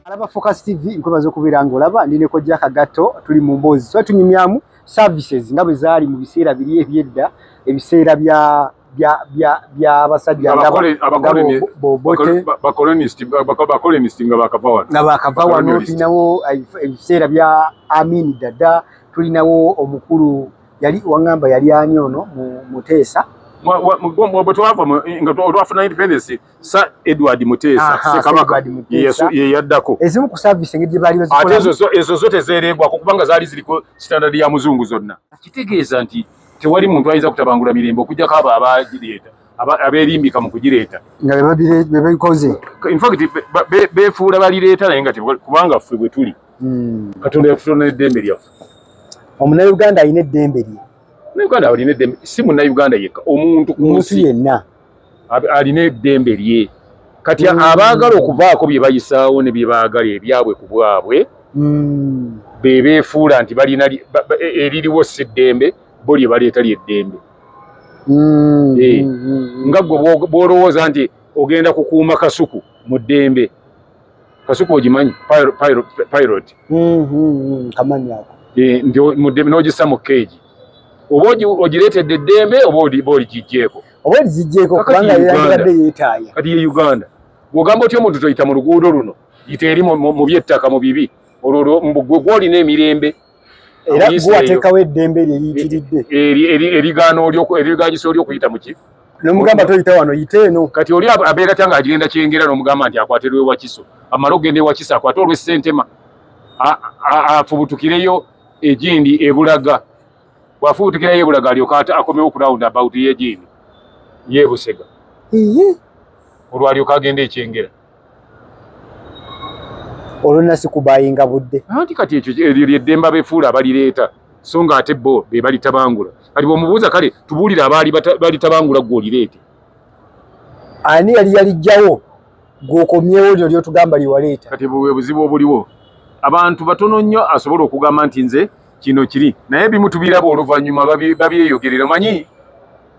Alaba Focus TV, nkwebaza okubeera ng'olaba. Ndi ne Kojja Kagato, tuli mu mboozi tuba tunyumyamu services nga bwe zaali mu biseera biri ebyedda, ebiseera bya bya bya by'abasajja nga Bobote. Bacolonist nga bakava wano. Nga bakava wano. Bacolonialist. Tulinawo ebiseera bya Amin Dada, tulinawo omukulu yali waŋŋamba yali ani ono Muteesa. Bwe twava nga twafuna independence, Sir Edward Muteesa, Ssekabaka. Sir Edward Muteesa. Ye yaddako. Ezimu ku service engeri gye baali Ate bazikolamu. ezo zo tezeereegwako kubanga zaali ziriko standard ya muzungu zonna. Kitegeeza nti tewali muntu ayinza kutabangula mirembe okuggyako abo abagireeta, abeerimbika mu kugireeta. Nga be babikoze. In fact beefuula balireeta naye nga kubanga ffe bwe tuli, Katonda yatutonera eddembe lyaffe. Omunnayuganda alina eddembe lye. Munnayuganda alina eddembe, si munnayuganda yekka, omuntu ku Omuntu nsi yenna. Alina eddembe lye. Kati abaagala okuvaako bye bayisaawo ne bye baagala ebyabwe ku bwabwe, be beefuula nti balina eririwo si ddembe, bo lye baleeta lyeddembe. Nga gwe bw'olowooza nti ogenda kukuuma kasuku mu ddembe. Kasuku ogimanyi? Parrot. Kamanyi ako. Nti mu ddembe n'ogissa mu keegi, oba ogireetedde eddembe oba oligiggyeko. Oba oligiggyeko. Kakati Kubanga Uganda. yandibadde yeetaaya. Kati ye Uganda bw'ogamba otya omuntu toyita mu luguudo luno, yita eri mu by'ettaka mu bibi, olwo gwe gw'olina emirembe. Era Amuyise gwe eyo. wateekawo eddembe lye eriyitiridde. Erigaana oli eriganyisa oli okuyita mu ki. N'omugamba toyita wano, yita eno. Kati oli abeera tya ng'agenda Kyengera n'omugamba nti akwate lw'ewakiso, amale okugenda ewakiso akwate olw'essentema, afubutukireyo egindi ebulaga, bw'afubutukirayo ebulaga alyoke ate akomewo ku round about y'egindi y'ebusega. Iye. Olwo alyoke agenda ekyengera. Olwo nasi kubayinga budde. Anti kati ekyo eryo lyeddembe abeefuula abalireeta, so nga ate bo be balitabangula. Kati bw'omubuuza, kale tubuulire abaali balitabangula gwe olireete. Ani yali yalijjawo gw'okomyewo lyo lyotugamba liwaleeta? Kati bwe buzibu obuliwo, abantu batono nnyo asobola okugamba nti nze kino kiri, naye ebimu tubiraba oluvannyuma babyeyogerera. Omanyi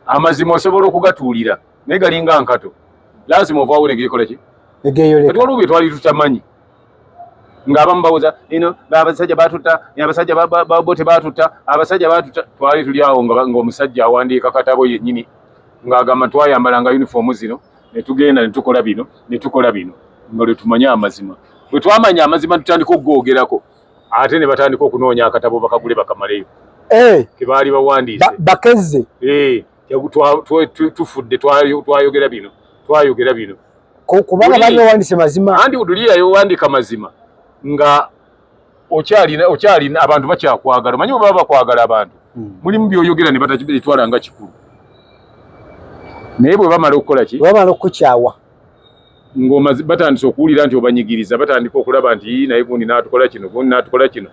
amazima osobola okugatuulira naye galinga nkato, lazima ovaawo negekola ki. Negeyoleka. Kati waliwo bye twali tutamanyi ng'abamu bawoza ino abasajja batutta, abasajja bo tebatutta, abasajja batutta. Twali tuli awo ng'omusajja awandiika katabo yennyini ng'agamba twayambalanga uniform zino ne tugenda ne tukola bino ne tukola bino, nga lwe tumanye amazima. Bwe twamanya amazima tutandika okugoogerako, ate ne batandika okunoonya akatabo bakagule bakamaleyo ke baali bawandiise. Bakezze. Tufudde, twayogera bino, twayogera bino. Kubanga baali bawandiise mazima. Anti luli yayowandiika mazima nga okyalina abantu bakyakwagala. Omanyi bwe baba bakwagala abantu, mulimu by'oyogera ne batakitwala nga kikulu, naye bwe bamala okukola ki, bamala okukukyawa, ng'omaze batandise okuwulira nti obanyigiriza, batandika okulaba nti, "Naye gundi n'atukola kino, gundi n'atukola kino."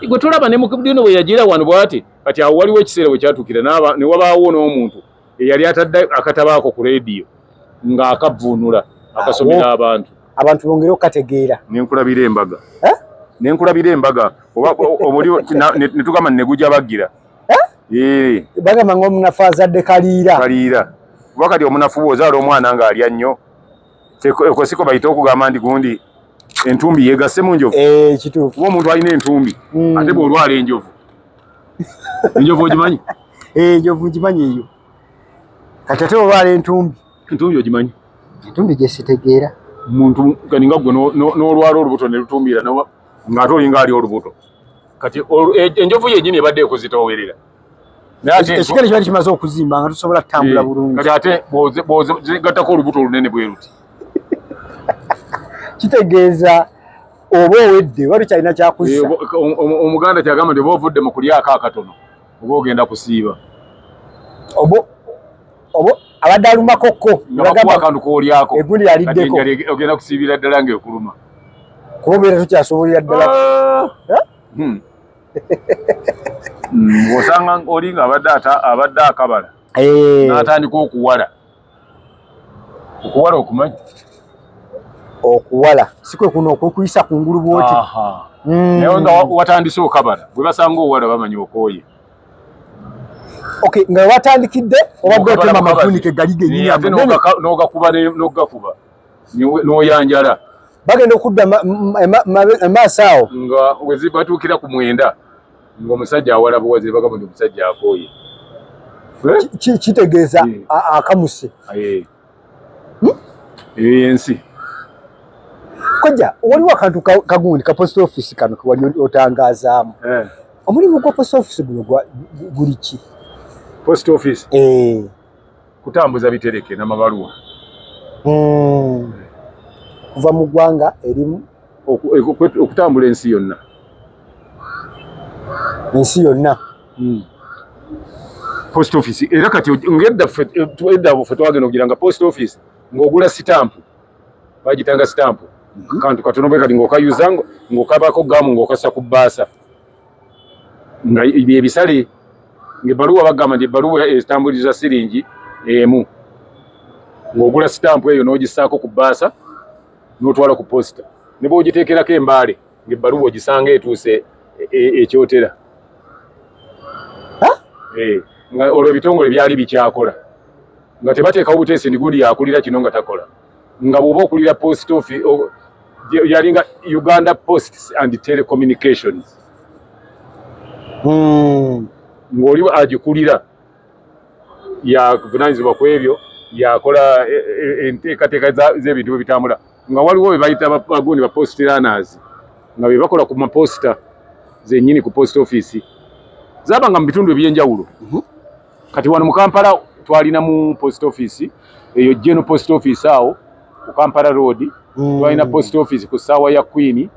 Gwe tolaba ne mukudino bwe yagira wano bw'ati. Kati awo waliwo ekiseera bwe kyatuukira ne wabaawo n'omuntu eyali atadde akatabo ako ku leediyo ng'akavvuunula akasomera abantu. Abantu bongere okukategeera. Nenkulabira embaga. Eh? Nenkulabira embaga oba omuli ne tugamba negujja baggira. Eh? Bagamba ng'omunafu azadde kaliira. Kaliira, kuba kati omunafu bw'ozaala omwana ng'alya nnyo, okwo siko bayita okugamba nti gundi entumbi yegasse mu njovu. Eh, kituufu. Kuba omuntu alina entumbi, ate bw'olwala enjovu, enjovu ogimanyi? Eh, enjovu ngimanyi eyo. Kati ate olwala entumbi. Entumbi ogimanyi? Entumbi gye sitegeera. Muntu kati nga gwe n'olwala olubuto ne lutumbira, ng'ate olinga ali olubuto, kati enjovu yennyini ebadde ekuzitoowerera. Naye ate Ekigere kiba kimaze okuzimba nga tusobola kutambula bulungi. Kati ate bw'ozigattako olubuto olunene bwe luti, Kitegeeza oba owedde, oba tukyalina kyakuzza. Omuganda kyagamba nti oba ovudde mu kulyako akatono oba ogenda kusiiba. Oba abadde alumakokko. Nga bakuwa akantu k'olyako. Egundi yaliddeko. Kati enjala ogenda kusiibira ddala ng'ekuluma. Kuba obeera tokyasobolera ddala. Ah! Eh? Hmm. Osanga oli nga abadde akabala n'atandika okuwala. Okuwala okumanyi? Okuwala si kwe kuno okwekuyisa ku ngulu bwoti? Aha. Naye nga watandise okabala, bwe basanga owala bamanya okooye. Okay, nga watandikidde obadde Okabala otema bukabazi. amavuunike gali gennyini Ate amanene. n'ogakuba n'ogakuba n'oyanjala. Bagenda okudda emaaso awo nga wezibatuukira ku 9 ng'omusajja awala buwazi, bagamba nti omusajja akooye. Kitegeeza akamuse. Eyo ensi. Kojja, waliwo akantu kagundi ka post office kano kewali otangazaamu. Omulimu gwa post office guno guli ki? Post office? Kutambuza bitereke n'amabaluwa. Kuva mu ggwanga erimu? Okutambula ensi yonna. Ensi yonna. Post office era kati ngedda ffe twagenda okugira nga post office ng'ogula sitampu, bagitanga sitampu, kantu katono bwe kati ng'okayuza ng'okabako gamu ng'okassa ku bbaasa nga ebisale ng'ebbaluwa bagamba nti ebbaluwa ezitambuliza siringi 1, ng'ogula sitampu eyo n'ogissaako ku bbaasa n'otwala ku posita, ne bw'ogiteekerako embaale ng'ebbaluwa ogisanga etuuse ekyotera. Nga olwo ebitongole byali bikyakola nga tebateekawo buteesi ndi gundi yakulira kino nga takola, nga bw'oba okulira post office yalinga Uganda Posts and Telecommunications, ng'oli agikulira yavunaanyizibwa ku ebyo, yakola enteekateeka z'ebintu bwe bitambula, nga waliwo be bayita bagundi ba post runners nga be bakola ku maposita zennyini ku post office zaabanga mu bitundu ebyenjawulo. Kati wano mu Kampala twalina mu post office eyo General Post Office awo ku Kampala Road, twalina post office ku ssaawa ya Queen,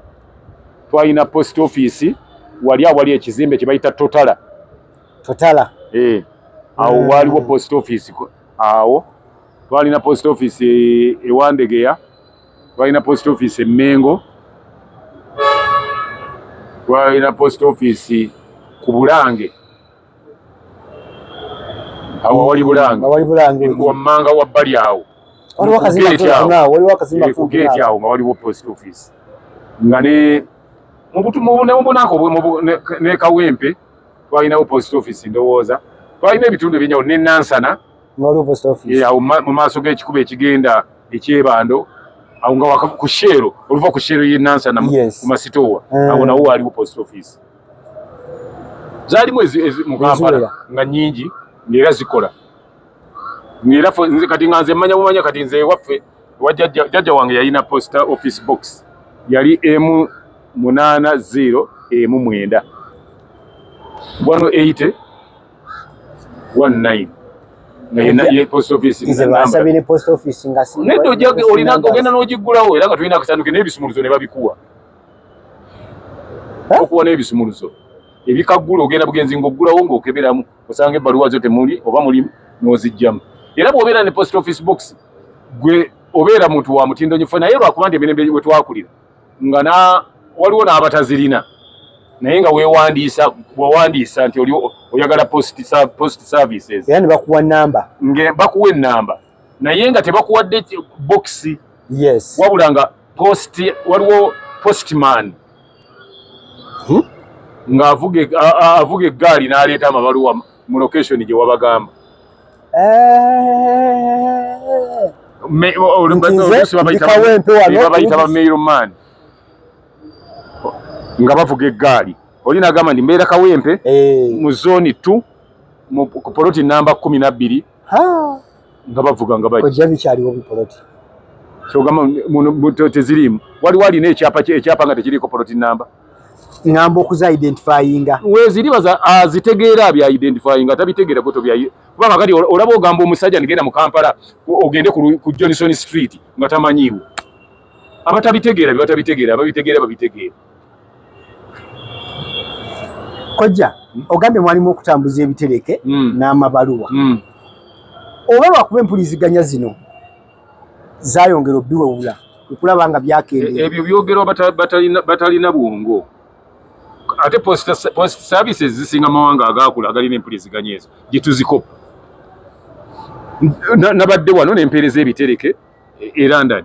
twalina post office wali awali ekizimbe kye bayita Totala. Totala. Awo waliwo post office awo, twalina post office e Wandegeya, twalina post office e Mengo, twalina post office ku Bulange awo awali Bulange, awali Bulange wammanga wabbali awo waliwo ku geeti awo nga waliwo post office nga ne mubunako ne Kawempe twalinawo post office, ndowooza twalina ebitundu ebyenjawulo ne Nansana awo mu maaso g'ekikubo ekigenda ekyebando awo nga ku Shell, oluva ku Shell y'e Nansana ku masitowa awo nawo waliwo post office. Zaalimu mu Kampala nga nnyingi ng'era zikola, ng'era kati nga nze mmanya bumanya. Kati nze ewaffe wa jjajja wange yalina post office box yali 1 8 0 1 9 1 8 1 9 nga yenna ye post office. Nze basabye ne post office nga si nedda, olina ogenda n'ogiggulawo era nga tulina akasanduke n'ebisumuluzo ne babikuwa, okuwa n'ebisumuluzo ebikaggula, ogenda bugenzi ng'oggulawo ng'okeberamu osanga ebbaluwa zo temuli oba mulimu n'ozijjamu. Era bw'obeera ne post office box gwe obeera muntu wa mutindo nnyo. Naye lwakuba nti emirembe we twakulira nga na waliwo n'abatazirina, naye nga weewandiisa, wawandiisa nti oli oyagala post services era ne bakuwa namba. Nge bakuwa ennamba naye nga tebakuwadde box. Wabula nga post waliwo postman ng'avuga avuga eggaali n'aleeta amabaluwa mu location gye wabagamba. Nti nze ndi Kawempe wano, babayita ba mailman nga bavuga eggaali. Oli n'agamba nti mbeera Kawempe mu zone 2 mu ku poloti namba 12 nga bavuga nga bajja. Kojja, bikyaliwo bipoloti? Kyogamba teziriimu. Waliwo alina ekyapa ekyapa nga tekiriiko poloti namba. Ŋŋamba okuza identifyinga. Weeziri baza azitegeera bya identifyinga tabitegeera gwe tobya, kubanga kati olaba ogamba omusajja nigenda mu Kampala ogende ku Johnson Street nga tamanyiiwo. Abatabitegeera bye batabitegeera, ababitegeera babitegeera. Kojja, ogambye mwalimu okutambuza ebitereke n'amabaluwa. Oba lwakuba empuliziganya zino zayongera obiwewula okulaba nga byakendeera? Ebyo byogerwa batalina bwongo. Ate post services zisinga mawanga agakula agalina empuliziganya ezo gye tuzikopa. Nabadde wano nempeereza ebitereke e London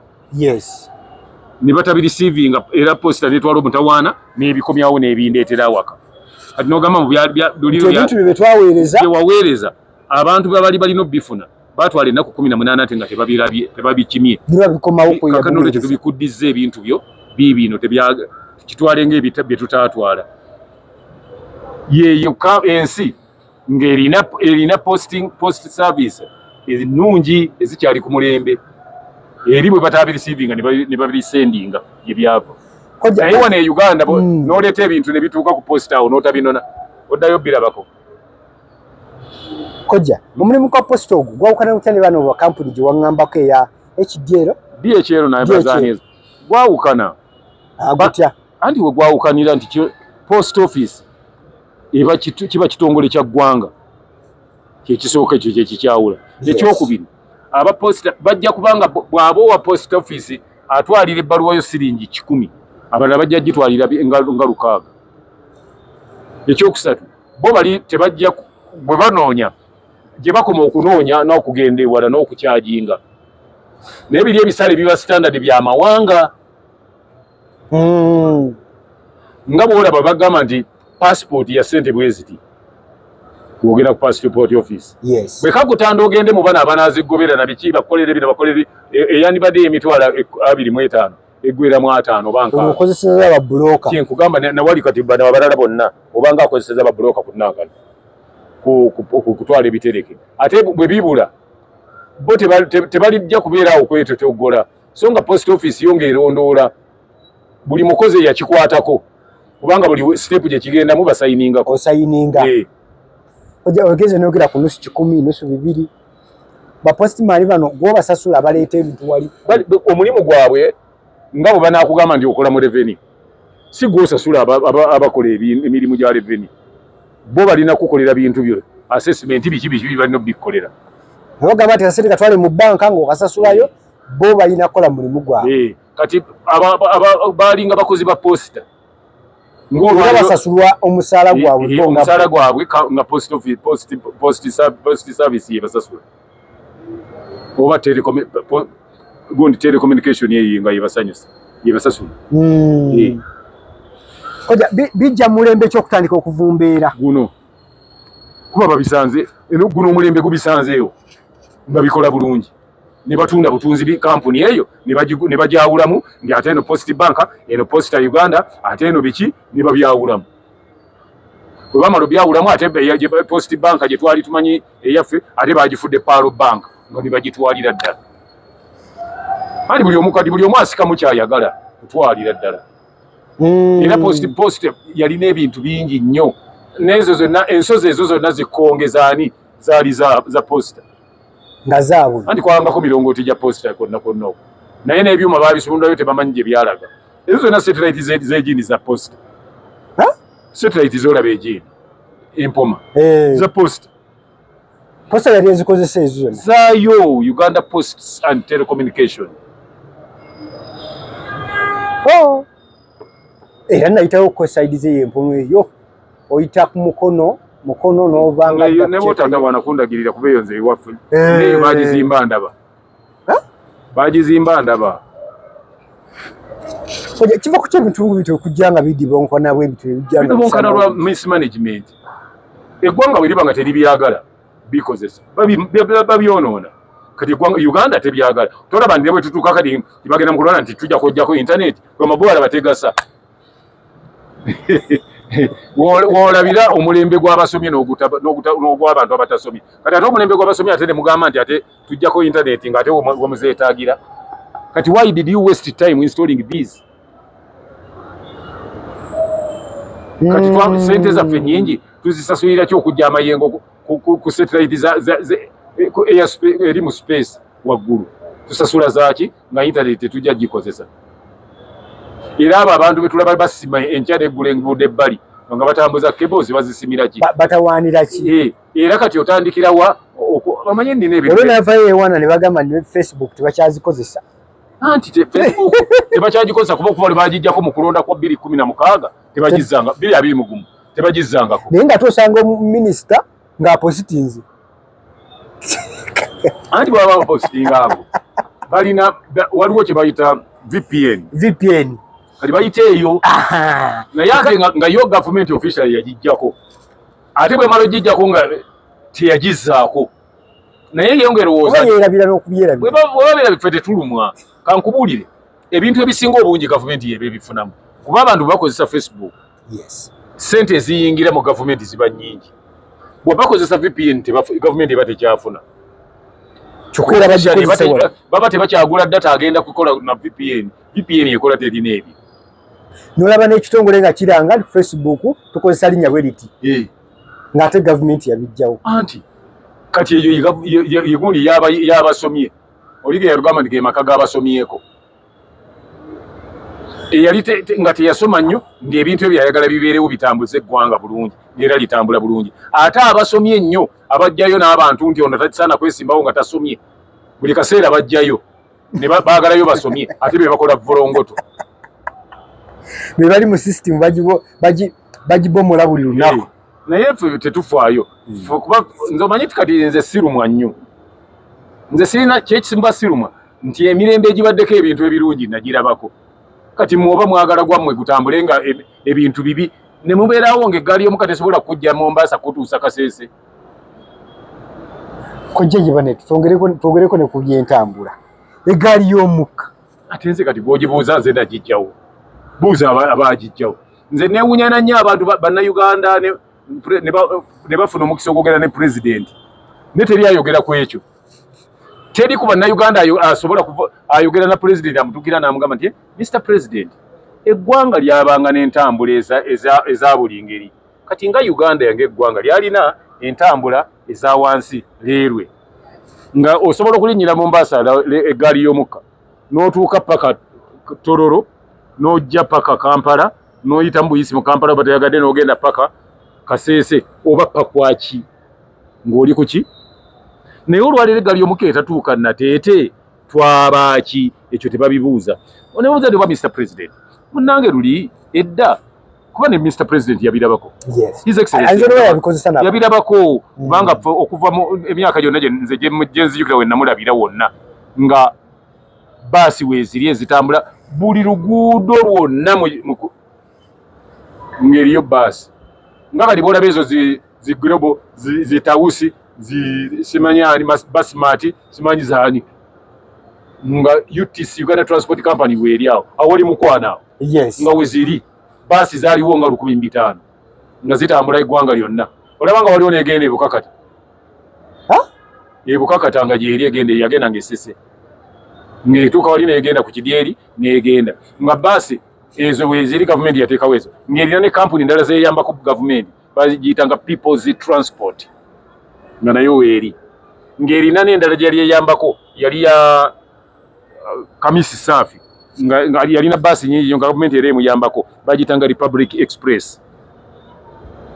ne batabirisiivinga, era posita netwala omutawaana n'ebikomyawo n'ebindeetera awaka. Kati nogamba mu ebintu bye twaweereza bye waweereza abantu babali balina obifuna. Batwala ennaku 18 ate nga tebabirabye, tebabikimye. Biba bikomawo ku Kakano olwekyo tubikuddizza ebintu byo biibino, kitwale ng'ebita bye tutaatwala. Yeeyo ensi ng'erina erina post service ennungi ezikyali ku mulembe, eri bwe batabireceivinga ne babiresendinga gye byava. Naye wano e Uganda n'oleeta ebintu ne bituuka ku post awo n'otabinona, oddayo birabako. Kojja, omulimu gwa post ogwo gwawukana gutya ne bano bakampuni gye waŋŋambako eya HDL? DHL naye bazaani gwawukana. Gutya? Anti we gwawukanira nti post office eba kiba kitongole kya ggwanga, kyekisooka ekyo kyekikyawula. Ekyokubiri, aba post bajja kubanga bw'aba owa post office atwalira ebbaluwa yo siringi 100, abalala bajja gitwalira nga 6. Ekyokusatu, bo bali tebajja bwe banoonya gye bakoma okunoonya n'okugenda ewala n'okukyajinga, naye biri ebisale biba standard bya mawanga. Nga bw'olaba bagamba nti passport ya ssente bwe ziti, bw'ogenda ku passport office, bwe kakutanda ogende mu bano abanaazigobera na biki, bakolere bino, bakolere eyandibadde emitwalo 25 eggweramu 50 oba 60. Okozeseza babuloka. Kyenkugamba nawali kati bano abalala bonna obanga akozeseza babuloka ku nankano kutwala ebitereke, ate bwe bibula bo tebalijja kubeera awo kwetotogola. So nga post office yo ng'erondoola buli mukozi eyakikwatako, kubanga buli step gye kigendamu basayiningako. Osayininga. Ogeze n'ogera ku nusu 100, nusu 2, bapostman bano gwobasasula baleeta ebintu wali. Omulimu gwabwe nga bwe banaakugamba nti okola mu revenue, si gwosasula abakola emirimu gya revenue, bo balina kukolera bintu byo, assessment, biki biki balina obikolera. Bagamba nti kasente katwale mu banka ng'okasasulayo, bo balina kukola mulimu gwabwe. Kati balinga bakozi ba posita. Era basasulwa omusaala gwabwe. Omusaala gwabwe nga post office, post service yebasasula, oba gundi telecommunication eyo nga yebasanyusa yebasasula. Koja, bijja mulembe kyokutandika okuvumbeera? Guno kuba babisanze eno, guno omulembe gubisanzeewo nga bikola bulungi, ne batunda butunzi kampuni eyo ne bajawulamu nti ate eno Post Bank, eno Posta Uganda, ate eno biki, ne babyawulamu. Bwe bamala obyawulamu, ate Post Bank gye twali tumanyi eyaffe ate bagifudde Pearl Bank, nga ne bagitwalira ddala. Anti buli omu kati buli omu asikamu kyayagala kutwalira ddala. Era post yalina ebintu bingi nnyo, n'ezo zonna ensozi ezo zonna zikongezaani zaali za posta. Nga zaabwe. Anti kwabangako mirongooti gya posta kwonna kwonna okwo, naye n'ebyuma babisundayo, tebamanyi gye byalaga. Ezo zonna satellite z'egindi za posta. Satellite zolaba egindi empoma za posta. Posta yali ezikozesa ezo zonna? Zaayo, Uganda Posts and Telecommunication. Oh. Era nayitawo ku side ze y'empono eyo, oyita ku mukono n'ovanga. Eyo ne bw'otaata wanakundagirira, kuba eyo nze ewaffe neyo bagizimba ndaba. Bagizimba ndaba. Koja, kiva ku kyebintu bito okujja nga bidibonkana bwe bityo ebijja nga bidibonkana lwa mismanagement. Eggwanga bwe liba nga teribyagala bikozesa, babyonoona. Kati eggwanga Uganda tebyagala, tolaba nti bwe tutuuka kati tibagenda mu kulwana nti tujja kwoggyako internet, gamba bategasa. Woolabira omulembe gw'abasomye n'ogw'abantu abatasomye. Kati ate omulembe gw'abasomye ate ne mugamba nti ate tujjako internet, nga ate wemuzeetaagira. Kati why did you waste time installing these? Kati sente zaffe nyingi tuzisasulira ki okujja amayengo ku satellite eri mu space waggulu? Tusasula zaaki nga internet tetujja gikozesa? Era abo abantu betulaba basima enkya neggula enguudo ebbali nga batambuza cables, bazisimira ki? Batawaanira ki? Era kati otandikira wa? Omanye nina ebintu. Olwo navayo ewana ne bagamba ne Facebook tebakyazikozesa. Anti Facebook tebakyagikozesa kuba okuva lwe bagijjako mu kulonda kwa 2016 tebagizzanga, 2021 tebagizzangako. Naye nga tosanga minisita ng'apositinze. Anti bwaba bapositinga abo balina waliwo kye bayita VPN. VPN. Kati bayita eyo, naye ate nga yo gavumenti official yagijjako, ate bwemala ogijjako nga teyagizzaako. Naye ye ng'erowooza yerabira n'okubyeerabira. Bwe ffe tetulumwa. Kankubuulire, ebintu ebisinga obungi gavumenti yeba ebifunamu, kuba abantu bakozesa Facebook. Sente eziyingira mu gavumenti ziba nnyingi. Bwe bakozesa VPN, gavumenti eba tekyafuna. Kyokka era bagikozesa wala. Baba tebakyagula data agenda kukola na VPN. VPN ekola terina ebyo. Nolaba n'ekitongole nga kiranga nti Facebook tukozesa linnya bwe liti, ng'ate gavumenti yabijjawo. Anti kati eyo yegundi y'abasomye oliga yalugamba nti ge maka g'abasomyeko. Eyali nga teyasoma nnyo, ng'ebintu ebyo ayagala bibeerewo bitambuze eggwanga bulungi, ng'era litambula bulungi. Ate abasomye ennyo abajjayo n'abantu nti ono takisaana kwesimbawo nga tasomye, buli kaseera bajjayo ne baagalayo basomye, ate be bakola volongoto. Be bali mu system bagibomola buli lunaku. Naye ffe tetufaayo. Ffe kuba nze omanyi ti kati nze sirumwa nnyo, nze sirina kyekisimba sirumwa nti emirembe egibaddeko ebintu ebirungi nagirabako. Kati mwoba mwagala gwammwe gutambule nga ebintu bibi ne mubeerawo ng'eggaali y'omukka tesobola kujja Mombasa kutuusa Kasese. Kojja gye twongereko ne ku byentambula, eggaali y'omukka. Ate nze kati gwogibuuza, nze nagijjawo, buuza abagijjawo. Nze neewunyana nnyo abantu bannayuganda ne bafuna omukisa okwogera ne pulezidenti, ne teri ayogera ku ekyo. Teri ku bannayuganda asobola ayogera na pulezidenti amutuukira n'amugamba nti, "Mr President, eggwanga lyabanga n'entambula eza buli ngeri." Kati nga Uganda yange eggwanga lyalina entambula eza wansi leerwe, nga osobola okulinnyira Mombasa eggaali y'omukka n'otuuka paka Tororo, n'ojja paka Kampala, n'oyita mu buyisi mu Kampala oba toyagadde, n'ogenda paka Kasese oba Pakwaki ng'oli ku ki. Naye olwaleero eggaali y'omukka etatuuka Nateete, twabaaki? Ekyo tebabibuuza. Onebuuza nti oba Mr President munnange luli edda, kuba ne Mr President yabirabako. His Excellency yabirabako, kubanga okuva mu emyaka gyonna nze gye nzijukira we namulabira wonna nga baasi weeziri ezitambula buli luguudo lwonna ng'eriyo baasi, nga kati bwolaba ezo zi Global, zi Tausi, simanyi ani, Basmart, simanyi zaani, nga UTC, Uganda Transport Company, weeri awo awali mukwana awo. Nga weziri baasi zaaliwo nga 1500 nga zitambula eggwanga lyonna. Olaba nga waliwo negenda ebukakata ebukakata nga gyeri egenda, yagenda nga esese ng'etuuka wali negenda ku kidyeri negenda, nga baasi ezo weziri gavumenti yateekawo ezo, ng'erina ne kampuni endala zeyambako gavumenti bagiyitanga People's Transport, nga nayo weeri, ng'erina n'endala gye yali eyambako yali ya Kamisi Saafi, nga yalina baasi nyingi nga gavumenti era emuyambako, bagiyitanga Republic Express,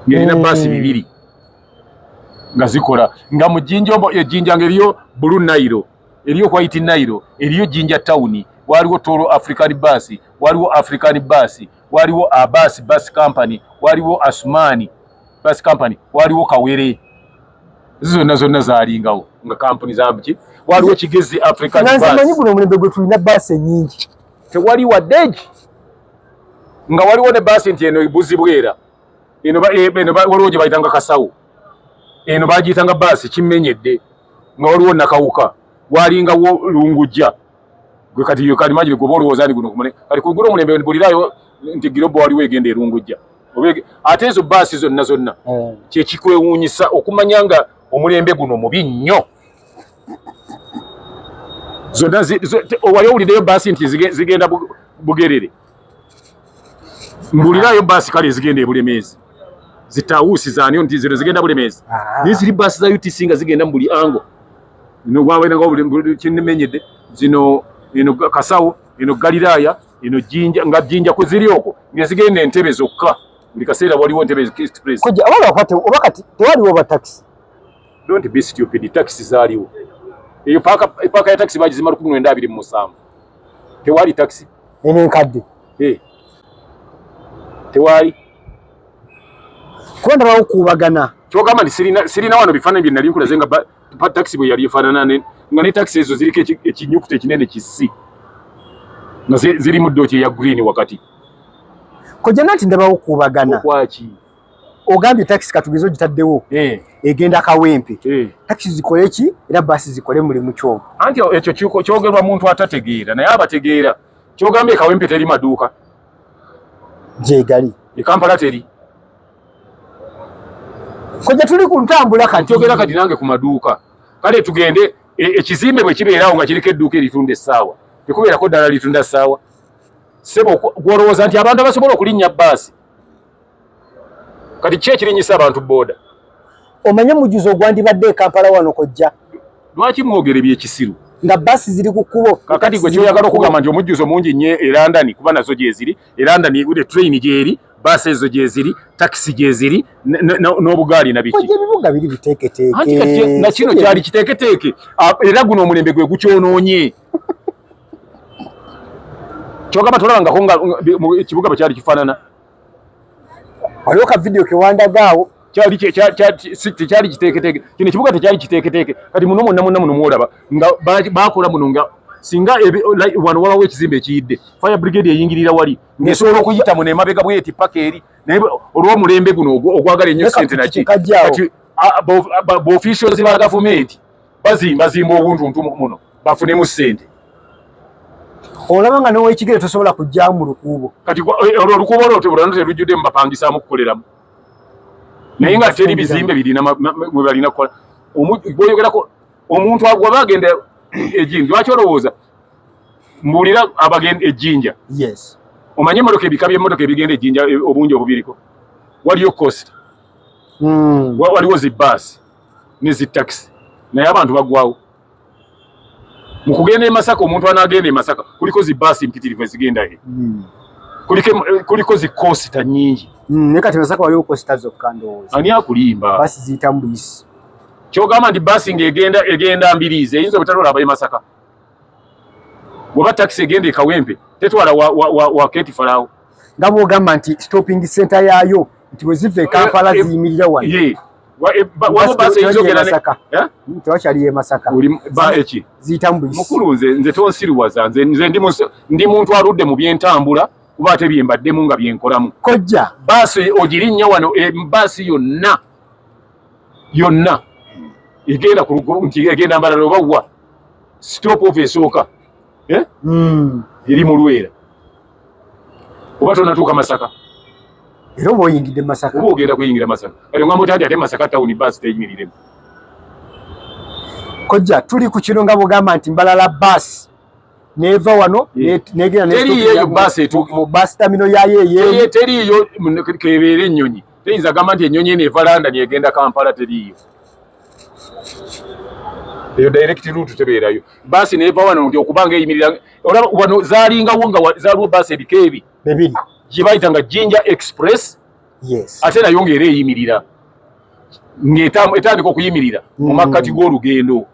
ng'erina baasi 2 nga zikola nga mu Jjinja, ejjinja ng'eriyo Blue Nile, eriyo White Nile, eriyo Jinja Town, waliwo Toro African Bus, waliwo African Bus, waliwo Abas Bus Company, waliwo Asumani Bus Company, waliwo Kawere. Ezo zonna zonna zaalingawo nga kampuni zabuki. Waliwo Kigezi African Bus. Manyi guno omulembe gwe tulina baasi ennyingi. Tewali waddeegi nga waliwo ne baasi nti eno Buzibwera, eno waliwo gye bayitanga Kasawo, eno bagiyitanga baasi Kimenyedde, nga waliwo Nakawuka, walingawo Lungujja. Gwe kati kati manyi gwe olowooza ni guno kumune kati kugula omulembe bulirayo nti Global waliwo egenda erungujja, ate ezo baasi zonna zonna. Kyekikwewuunyisa okumanya nga omulembe guno mubi nnyo. Zonna wali owuliddeyo baasi nti zigenda Bugerere? Mbulirayo baasi kale ezigenda ebulemeezi, zitawuusi zaaniyo nti zino zigenda Bulemeezi? Naye ziri baasi za UTC nga zigenda mu buli ango. Kinemenyedde zino, eno Kasawo, eno Galiraaya, eno Jinja, nga Jinja kwe ziri okwo ngezigenda entebe zokka, buli kaseera waliwo Entebe Express. Oba kati tewaliwo ba taxi? Don't be stupid, taxi zaaliwo. Eyo paaka ya taxi bagizimba 1927, tewali taxi. Eno enkadde? Hey. Tewali. Kuba ndabawo kuubagana. Kyogamba nti sirina wano bifaananyi bye nali nkulaze nga taxi bwe yali efaanana, nga ne taxi ezo ziriko ekinyukuta ekinene kisi nga ziri mu ddooki eya green wakati. Kojja nati ndabawo kuubagana. Okwaki? Ogambye takisi katugeze ogitaddewo egenda Kawempe, takisi zikole ki era baasi zikole mulimu kyogo? Anti ekyo kyogerwa muntu atategeera, naye abategeera kyogambye Kawempe teri maduuka. Gyegali. E Kampala teri. Kojja, tuli ku ntambula kati. Kyogera kati nange ku maduuka. Kale tugende ekizimbe bwe kibeerawo nga kiriko edduuka eritunda essaawa, tekubeerako ddala litunda ssaawa. Ssebo, gw'olowooza nti abantu abasobola okulinnya bbaasi, kati ki ekirinyisa abantu booda? Omanye mujuzo ogwandibadde e Kampala wano, kojja? Lwaki mwogere byekisiru? Nga baasi ziri ku kkubo. Kakati gwe kyoyagala okugamba nti omujjuzo mungi nnyo e London, kuba nazo gyeziri e London, train gyeri, baasi ezo gyeziri, takisi gyeziri, n'obugaali na biki. Kojja, ebibuga biri biteeketeeke. Anti kati na kino kyali kiteeketeeke, era guno omulembe gwe gukyonoonye. Kyogamba tolabangako nga ekibuga bwe kyali kifaanana? Waliwo ka vidiyo kewandagaawo. Kyali tekyali kiteeketeeke. Kino ekibuga tekyali kiteeketeeke. Kati muno mwonna mwonna muno mwolaba nga bakola muno, nga singa wano wabawo ekizimbe ekiyidde, fire brigade eyingirira wali ng'esobola okuyita muno emabega bweti paka eri. Naye olw'omulembe guno ogwagala ennyo sente naki, kati ba officials ba gavumenti bazimbazimba obuntuntu muno bafunemu ssente. Olaba nga nowekigere tosobola kujjamu mu lukuubo. Kati olwo olukuubo olwo tebulano terujjuddemu, bapangisaamu kukoleramu, naye nga teri bizimbe birina mwe balina kukola. Bwoyogerako omuntu waba agenda ejinja, lwaki olowooza mbuulira abagenda ejjinja? Yes. Omanye emotoka, ebika by'emmotoka ebigenda ejjinja, obungi obubiriko, waliyo coaster, waliwo zi baasi ne zi takisi, naye abantu bagwawo mu kugenda e Masaka. Omuntu anaagenda e Masaka, kuliko zi baasi mpitirivu ezigendayo, kuliko zi coaster nyingi. Naye kati Masaka waliwo coaster zokka ndowooza. Ani akulimba? Baasi ziyitamu buyisi. Kyogamba nti baasi ng'egenda egenda Mbiriizi eyinza obutatwala abaye Masaka, bw'oba takisi egenda e Kawempe tetwala wa Keti Falaawo? Nga bw'ogamba nti stopping center yaayo nti bwe ziva e Kampala ziyimirira wano. Ye. Waliwo baasi eyinza ogenda Masaka. Eh? Tewakyaliyo e Masaka. Oli ba eki? Ziyitamu buyisi. Mukulu, nze tonsiruwaza. Nze ndi muntu aludde mu byentambula, kuba ate bye mbaddemu nga byenkolamu. Kojja. Baasi ogirinnya wano, baasi yonna yonna egenda ku nti egenda Mbarara oba wa, stop off esooka, eh? Eri mu Lwera oba tonatuuka Masaka. Era oba oyingidde Masaka. Oba ogenda kuyingira Masaka. Kati ngamba otya nti ate Masaka tawuni baasi teyimiriremu? Kojja, tuli ku kino nga bwogamba nti Mbalala baasi neva wano negenda Teriyo eyo baasi mu bus terminal yayo eyeeri. Teriyo. Kebeera ennyonyi, teyinza gamba nti ennyonyi eno eva London egenda Kampala. Teriyo eyo direct route, tebeerayo. Baasi neva wano nti okubanga eyimirira, olaba wano zaalingawo nga zaaliwo baasi ebika ebi bibiri gye bayita nga Jinja Express. Ate nayo ng'era eyimirira, ng'etandika okuyimirira mu makkati g'olugendo,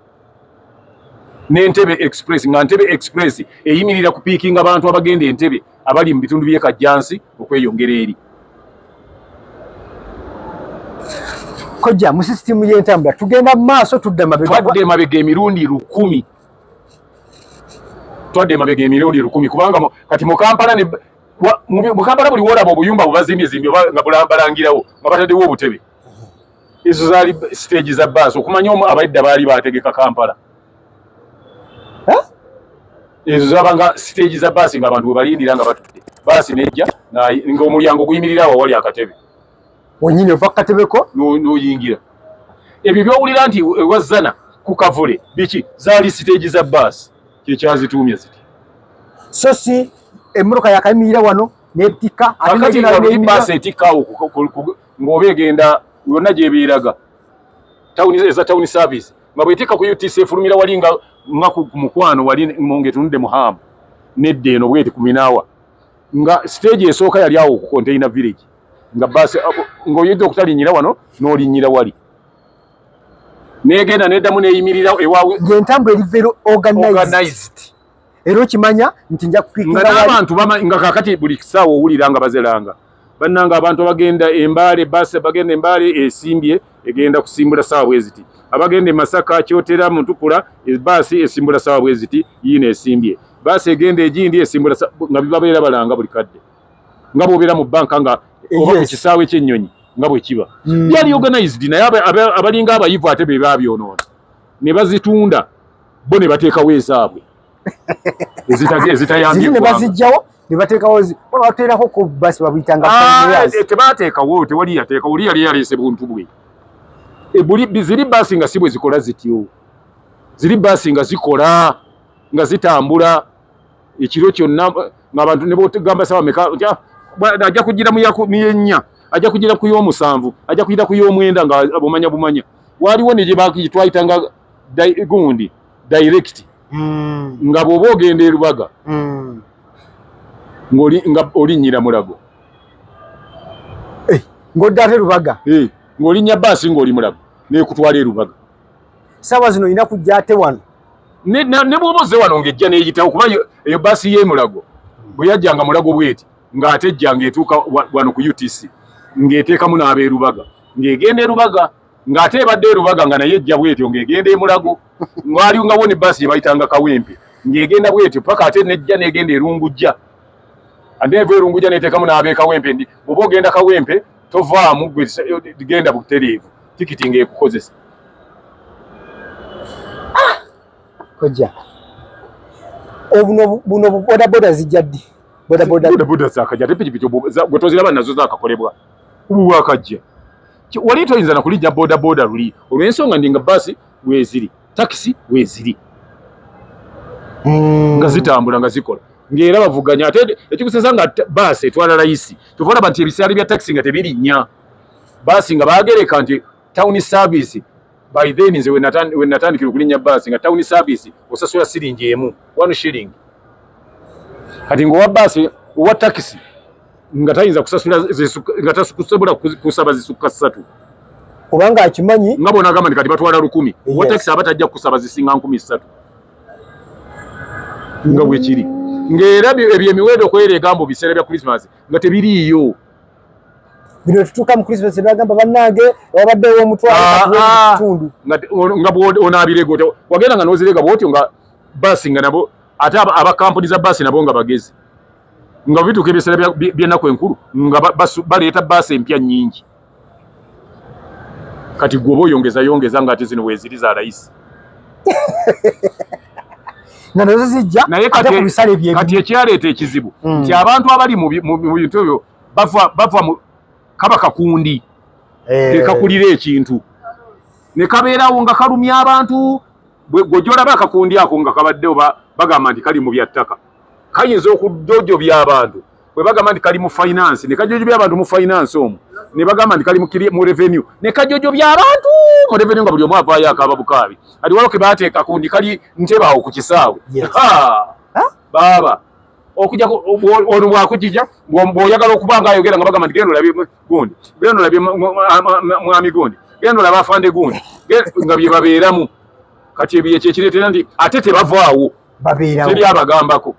n'Entebe Express, nga Ntebe Express eyimirira kupiikinga bantu abagenda Entebe abali mu bitundu by'e Kajjansi okweyongera eri. Kojja, mu sisitimu y'entambula tugenda mu maaso, tudda mabega? Twadde emabega emirundi 1000, twadde emabega emirundi 1000, kubanga kati mu Kampala ne mu Kampala buli woolaba obuyumba bwe zimbye oba nga balangirawo nga bataddewo obutebe, ezo zaali stage za baasi. Okumanya omu abaidda baali bategeka Kampala. Ezo zabanga stage za baasi, nga abantu bwe balindira nga batudde, baasi nejja ng'omulyango guyimirira awo awali akatebe. Wenyini ova ku katebeko. N'oyingira. Ebyo byowulira nti ewazzana ku kavule biki, zaali stage za baasi, kyekyazituumye ziti. So si emmotoka yakayimirira wano netikka ate Kakati negenda nga luli neyimirira. Baasi etikkaawo ng'oba egenda yonna gyebeeraga tawuni, eza town service, nga bwetikka ku UTC efulumira wali nga ku mukwano wali ng'etunudde mu Hamu nedda eno bweti ku Minaawa, nga stage esooka yali awo ku Container Village, nga baasi ng'oyinza okutalinnyira wano n'olinnyira wali, negenda neddamu neyimirira ewa Ng'entambula eri very organized. Organized. Era okimanya nti nja nga kupiikira wali. N'abantu nga kakati buli kisaawa owulira nga bazelanga, bannanga abantu abagenda Embaale, baasi abagenda Embaale esimbye, egenda kusimbula saawa bwe ziti, abagenda e Masaka, Kyotera, Mutukula, baasi esimbula saawa bwe ziti, yiino esimbye, baasi egenda egindi esimbula nga bibabeera balanga buli kadde, nga bw'obeera mu banka nga oba ku kisaawe ky'ennyonyi. Nga bwe kiba byali organized, naye abalinga abayivu ate be babyonoona ne bazitunda bo ne bateekawo ezaabwe ezitayambye. Ne bazijjawo ne bateekawo, bateerako ku basi babuyitanga. Ah, tebateekawo, tewali yateekawo, oli yali yaleese buntu bwe. Ziri baasi nga si bwe zikola zityo, ziri baasi nga zikola nga zitambula ekiro kyonna, ng'abantu ne bogamba sawa meka nti ah, ajja kugira mu yennya, ajja kugira ku y'omusanvu, ajja kugira ku y'omwenda, nga bumanya bumanya. Waliwo ne gye twayitanga gundi direct, nga bw'oba ogenda e Lubaga, nga olinnyira Mulago. Eh, ng'odda ate Lubaga? Eh, ng'olinnya baasi ng'oli Mulago nekutwala e Lubaga. Saawa zino olina kujja ate wano? Ne bw'oba ozze wano ng'ejja n'eyitawo, kuba eyo baasi y'e Mulago bwe yajjanga Mulago bweti, ng'ate ejja ng'etuuka wano ku UTC, ng'eteekamu n'ab'e Lubaga, ng'egenda e Lubaga, ng'ate ebadde e Lubaga nga naye ejja bwetyo ng'egenda e Mulago. Ng'ali nga wo ne baasi gye bayitanga Kawempe, ng'egenda bwetyo paka ate nejja n'egenda e Lungujja, ate eva e Lungujja n'eteekamu n'ab'e Kawempe. Ndi bw'oba ogenda Kawempe tovaamu, gwe genda butereevu, tikiti ng'ekukozesa. Kojja, obuno buno bodaboda zijja ddi? Bodaboda? Bodaboda zakajja, ate pikipiki gwe toziraba nazo zakakolebwa, ubu bwakajja. Wali toyinza na kulijja bodaboda luli olw'ensonga ndi nga baasi weeziri, takisi weeziri, nga zitambula nga zikola, ng'era bavuganya. Ate ekikusesa nga baasi etwala layisi, kyova olaba nti ebisaale bya takisi nga tebirinnya baasi, nga baagereka nti town service. By then nze we natandikira okulinnya baasi nga town service osasula siringi emu, 1 shilling. Kati ng'owa baasi, owa takisi nga tayinza kusasula nga tasobola kusaba zisukka 3. Kubanga akimanyi. Nga bw'onaagamba nti kati batwala 1000, owa takisi aba tajja kukusaba zisinga 3000, nga bwe kiri. Ng'era ebyo emiwendo okwereega mbu biseera bya Christmas nga tebiriiyo. Bino tutuuka mu Christmas bagamba bannange wabaddewo omutwalo. Ah, ah. Kitundu. Nga bw'onaabirega otyo wagenda nga n'ozirega bw'otyo, nga baasi nga nabo ate aba kampuni za baasi nabo nga bagezi, nga bituuka ebiseera by'ennaku enkulu nga baleeta baasi empya nnyingi. Kati gwe oba oyongeza yongeza nga ate zino weeziri za layisi. Nga nazo zijja. Naye ate ku bisale bye. Kati ekyaleeta ekizibu nti abantu abali mu bintu ebyo bava mu kaba kakundi kekakulira ekintu ne kabeerawo nga kalumya abantu. Gw'ojja olaba akakundi ako nga kabadde oba bagamba nti kali mu bya ttaka, kayinza okujojobya abantu. Bwe bagamba nti kali mu finance, ne kajojobya abantu mu finance omwo. Ne bagamba nti kali mu revenue, ne kajojobya abantu mu revenue, nga buli omu avaayo akaaba bukaabi. Kati waliwo ke baateeka kundi kali ntebe awo ku kisaawe. Baaba okujja ono bwakujija, bw'oyagala okuba nga ayogera nga bagamba nti genda olabye gundi, genda olabye mwami gundi, genda olabe afande gundi, nga bye babeeramu. Kati ebyo ekyo ekireetera nti ate tebavaawo. Babeerawo. Teri abagambako.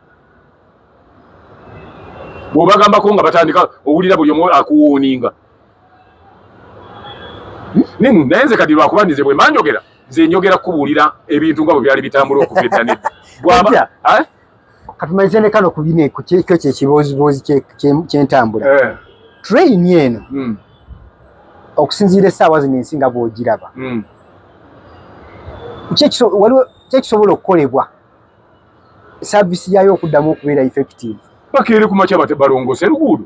Bw'obagambako nga batandika owulira buli omu akuwooninga. Naye nze kati lwakuba nze bwe mba njogera, nze njogera kukubuulira ebintu nga bwe byali bitambula okuva edda nedda. Bw'aba Katumalirize ne kano ku bino, ku kyo kyekibooziboozi ky'entambula. Train eno, okusinziira essaawa zino ensi nga bw'ogiraba, waliwo kyekisobola okukolebwa service yayo okuddamu okubeera effective? Bakeere ku makya balongoose eruguudo,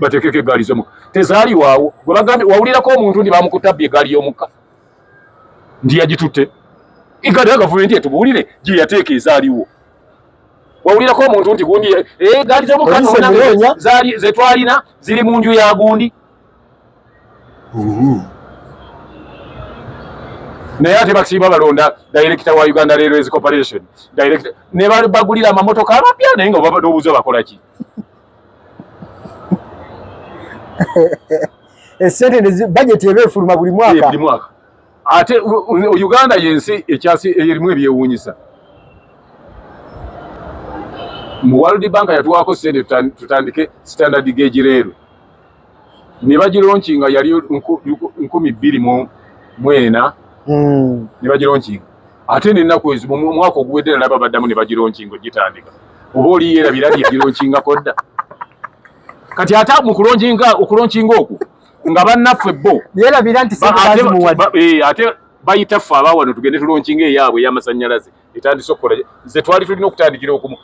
bateekeko eggaali z'omukka. Tezaali waawo. Gwe bagambye wawulirako omuntu nti bamukutabye eggaali y'omukka nti yagitutte? Eggaali ya gavumenti etubuulire gye yateeka ezaaliwo. Wawulirako omuntu nti gundi eggaali z'omukka zaali zetwalina ziri mu nju ya gundi? Naye ate basiiba balonda director wa Uganda Railways Corporation, director ne bagulira amamotoka amapya, naye nga n'obuuza bakola ki? Esente budget eba efuluma buli mwaka. Buli mwaka. Ate Uganda yensi ekyasi erimu ebyewuunyisa. Mu World Bank yatuwaako sente tutandike standard gauge railway, ne bagilaunchinga yali 2004. Ne bagilaunchinga ate n'ennaku ezo mu mwaka oguwedde nalaba baddamu ne bagilaunchinga ogitandika. Oba oli yeerabira nti yagilaunchinga dda. Kati ate mu kulaunchinga, okulaunchinga okwo Nga bannaffe bo Yeerabira nti ssente bazimuwadde. Ate bayita ffe abawano tugende tulaunchinga eyaabwe ey'amasannyalaze etandise okukola, ze twali tulina okutandikira okumu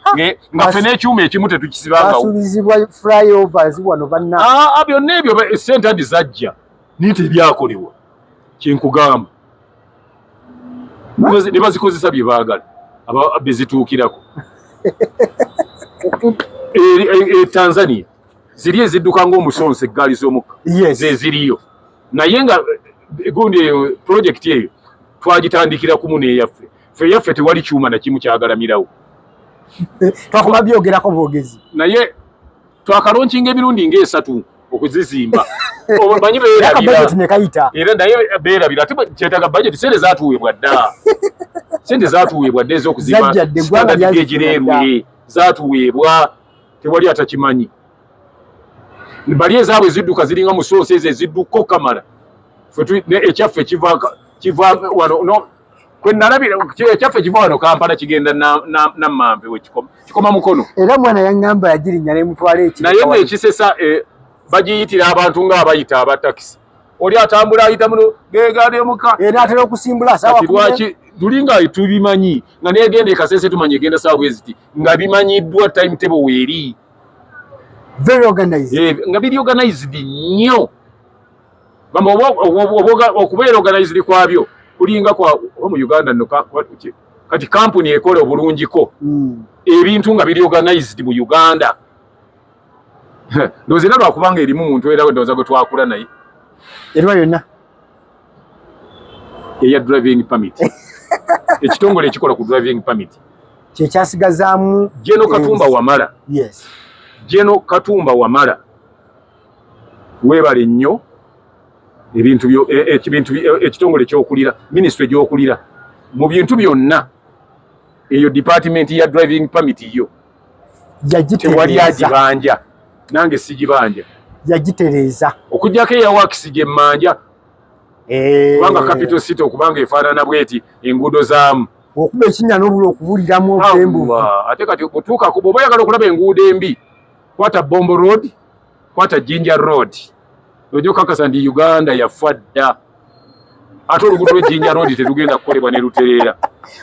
nga ffe n'ekyuma ekimu tetukisibangawo. Basuubizibwa flyovers wano banna. Ah, byonna ebyo essente adi zajja naye tebyakolebwa, kyenkugamba. Ne bazikozesa bye baagala bezituukirako. E Tanzania ziri ezidduka ng'omusonso, eggaali z'omukka ze ziriyo, naye nga gundi eyo project eyo twagitandikira kumu n'eyaffe. Ffe eyaffe tewali kyuma na kimu kyagalamirawo. Twakoma byogerako bwogezi. Naye twakalaunchinga emirundi ng'esatu okuzizimba. Omanyi beerabira. Budget ne kayita. Era naye beerabira, ate kyetaaga budget. Sente zaatuweebwa dda, sente zaatuweebwa dda ez'okuzimba Zajja dda, eggwanga standard gauge lyazifuna dda. Railway zaatuweebwa, tewali atakimanyi. Bali ezaabwe zidduka ziringa musoosi, ezo ezidduka okamala. Ffe ekyaffe kiva wano no kwe nalabira, ekyaffe kiva wano Kampala kigenda Namanve, wekikoma kikoma Mukono. Era mwana yaŋŋamba yagirinnya n'emutwala ekiro. Naye ng'ekisesa bagiyitira abantu ng'abayita abatakisi, oli atambula ayita muno gegaali emuka. Era atera okusimbula saawa Kati lwaki tuli nga tubimanyi nga negenda ekasese, tumanyi egenda saawa bweziti, nga bimanyiddwa time table weeri. Very organized. Nga biri organized nnyo. Bamba okubeera organized kwabyo kulinga kwa oba mu Uganda nno kati kampuni ekola obulungiko ebintu nga biri organized mu Uganda. Ndowooza era lwakubanga erimu muntu, era ndowooza gwe twakula naye. Eriwa yonna. Eya driving permit, ekitongole ekikola ku driving permit. Kyekyasigazaamu. General Katumba Wamala. General Katumba Wamala, weebale nnyo ebintu byo, ebintu ekitongole kyokulira, ministry gyokulira mu bintu byonna, eyo department ya driving permit yo tewali Yagitereeza. Agibanja, nange sigibanja. Yagitereeza. Okuggyako eya works gyemmanja, kubanga capital city okubanga efaanana bweti, enguudo zaamu Okuba ekinnya n'obula okubuliramu obwembuvu. Allah. Ate kati otuukako bw'oba oyagala okulaba enguudo embi, kwata Bombo Road, kwata Jinja Road, ojja okukakasa nti Uganda yafa dda. Ate oluguudo lw'e Jinja Road terugenda kukolebwa ne lutereera.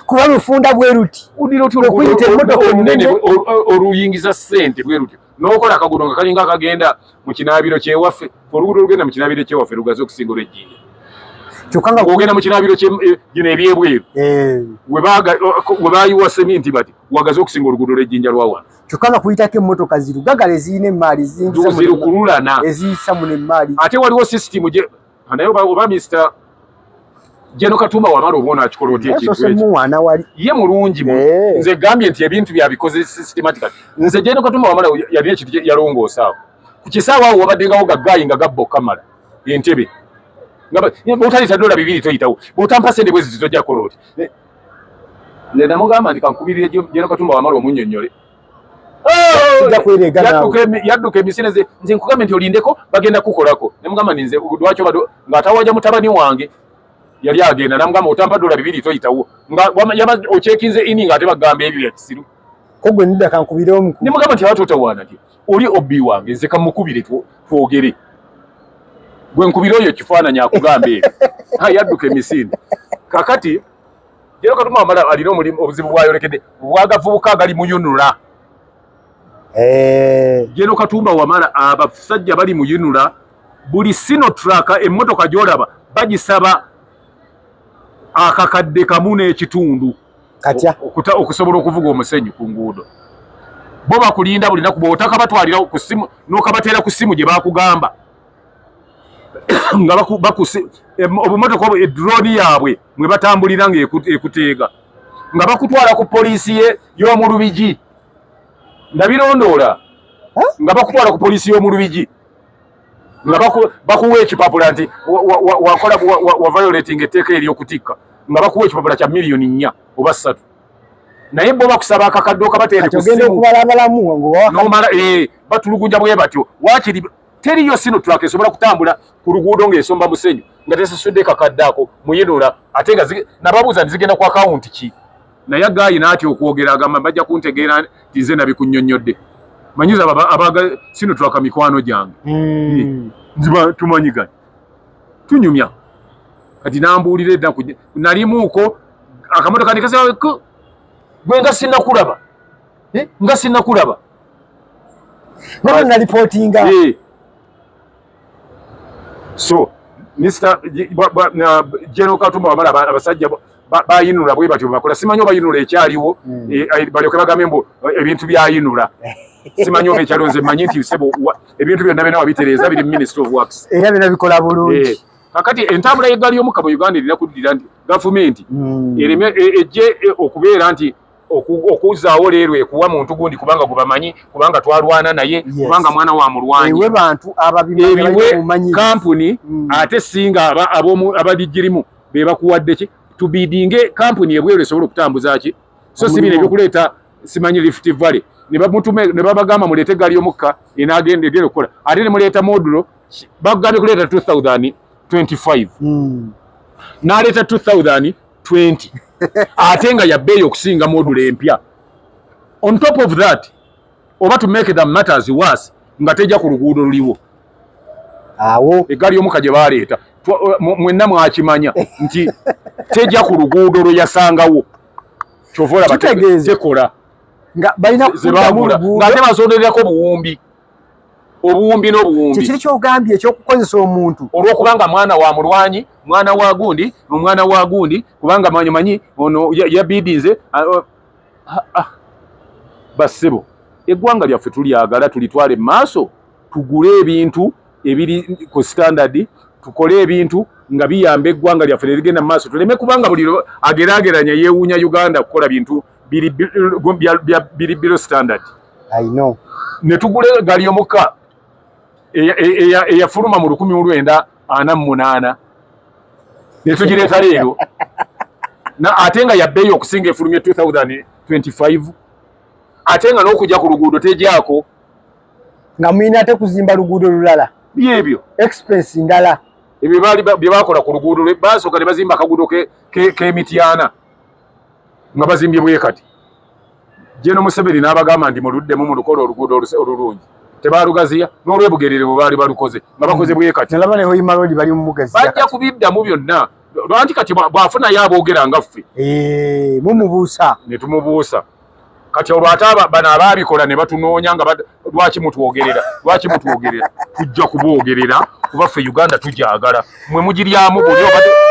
Kuba lufunda bwe luti. Udira otya oluguudo Okuyita emmotoka olunene ennene. oluyingiza ssente bwe lutyo, n'okola akaguudo nga kalinga akagenda mu kinaabiro kyewaffe? Oluguudo olugenda mu kinaabiro kyewaffe lugazi okusinga olw'ejjinja. Kyokka nga Ng'ogenda mu kinaabiro gino ebyebweru, we baayiwa seminti bati, wagazi okusinga oluguudo lw'ejjinja lwa wano. Kyokka nga kuyitako emmotoka zirugagala ezirina emaali ziyingiza Zirukululana. Eziyisa muno emaali. Ate waliwo system gye naye oba Mr General Katumba Wamala oba onaakikola otya ekintu Yasoose ekyo? Muwaana wali. Ye mulungi nze gambye nti ebintu byabikoze systematically. Nze General Katumba Wamala yalina ekintu kye yalongoosa awo ku kisaawe awo, wabaddengawo gagaayi nga gabba okukamala entebe, nga bw'otaleeta $2 toyitawo, bw'otampa sente bwe ziti tojja kukola oti. Nze namugamba nti kankubirire General Katumba Wamala omunnyonnyole. Sijja kwereega naawe. Yadduka emisinde. Nze nkugambye nti olindeko, bagenda kukolako. Nemugamba nti nze lwaki obadde ng'atawaja mutabani wange yali agenda, namugamba otampa $2 toyitawo, nga ocheckinze in nga ate bagamba ebyo bya kisiru. Ko gwe nidda kankubire omukulu. Nemugamba nti ate otawaana ti oli obbi wange, nze kamukubire twogere, gwe nkubire oyo ekifaananyi akugamba ebyo. Ha, yadduka emisinde. Kakati General Katumba Wamala alina omulimu, obuzibu bwayolekedde bwagavubuka agali mu UNRA. General Katumba Wamala, abasajja bali mu UNRA, buli Sinotruk emmotoka gy'olaba bagisaba 1,500. Katya. Okusobola okuvuga omusenyu ku nguudo. Bo bakulinda buli naku, bw'otakabatwalira ku simu n'okabateera ku simu gye bakugamba nga obumotoka obwo, edrone yaabwe mwe batambulira nga ekuteega nga bakutwala ku poliisi y'omu Lubigi, ndabirondoola, nga bakutwala ku poliisi y'omu Lubigi nga bakuwa ekipapula nti wakola wa violating etteeka ery'okutikka, nga bakuwa ekipapula kya 4 miliyoni oba 3, naye bo bakusaba akakadde okabateere Kati ku ogenda ssimu. okubalabalamu nga Nomala batulugunja bwe batyo. Waakiri teriyo Sinotruk esobola kutambula ku luguudo ng'esomba musenyu nga tesasudde kakadde ako muyinula. Ate nga nababuuza nti zigenda ku akawunti ki? Naye agaayi n'atya okwogera, agamba bajja kuntegeera nti nze nabikunnyonnyodde. Manyiza abaga Sinotruk mikwano gyange. Nziba tumanyiganye tunyumya kati nambuulira ennaku nalimuuko akamotoka nekasa gwe nga sinnakulaba eh, nga sinnakulaba nga nalipootinga eh. So Mr. General Katumba wamala abasajja bayinula bwe batyo bakola simanyi obayinula ekyaliwo hmm. eh, balyoke bagambe mbu ebintu byayinula simanyi oba ekyaliwo nze manyi nti sebo ebintu byonna byonna wabitereeza biri Ministry of Works era byonna bikola bulungi eh, kakati entambula y'eggaali y'omukka mu Uganda erina kuddira nti gavumenti hmm. ereme e, ejje e, okubeera nti okuzaawo leero ekuwa muntu gundi kubanga gwebamanyi kubanga twalwana naye kubanga mwana wa mulwanyi ewe bantu ababimanyi kampuni mm. ate singa ababigirimu bebakuwadde ki tubidinge kampuni ebweru esobola okutambuza ki so si bino ebyokuleeta simanyi Rift Valley ne babagamba muleete eggaali y'omukka enaagenda egenda okukola ate ne muleeta modulo bagambye kuleeta 2025 mm. n'aleeta 2020 ate nga yabbeeyi okusinga modulo empya. On top of that, oba to make the matters worse, nga tejja ku luguudo luliwo awo eggaali y'omukka gye baleeta mwenna mwakimanya nti tejja ku luguudo lwe yasangawo kyova olaba tekola nga balina zebagula ng'ate basondererako obuwumbi obuwumbi n'obuwumbi kikiri kyogambye ekyokukozesa omuntu olw'okubanga mwana wa mulwanyi mwana wa gundi omwana wa gundi kubanga manyi manyi ono yabidinze ah, bassebo eggwanga lyaffe tulyagala tulitwale mu maaso tugule ebintu ebiri ku standard tukole ebintu nga biyamba eggwanga lyaffe nerigenda mu maaso tuleme kubanga buli ageraageranya yeewuunya Uganda kukola bintu biri below standard. I know. Ne tugula eggaali y'omukka eyafuluma mu 1948 ne tugireeta leero ate nga yabbeeyi okusinga efulumye 2025 ate nga n'okujja ku luguudo tegyako nga mulina ate kuzimba luguudo lulala byebyo expense ndala ebyo bye bakola ku luguudo basooka ne bazimba akaguudo k'emityana nga bazimbye bwe kati General Museveni n'abagamba nti muluddemu mulukola oluguudo olulungi tebalugaziya n'olwebugerere bwe baali balukoze nga bakoze bwe kati nalaba ne Hoima Road bali mu mugaziya bajja kubiddamu byonna lwanti kati bw'afunayo aboogera nga ffe eh, mumubuusa ne tumubuusa kati olwo ate bano abaabikola ne batunoonya nga lwaki mutwogerera lwaki mutwogerera tujja kuboogerera kuba ffe Uganda tugyagala mwe mugiryamu buli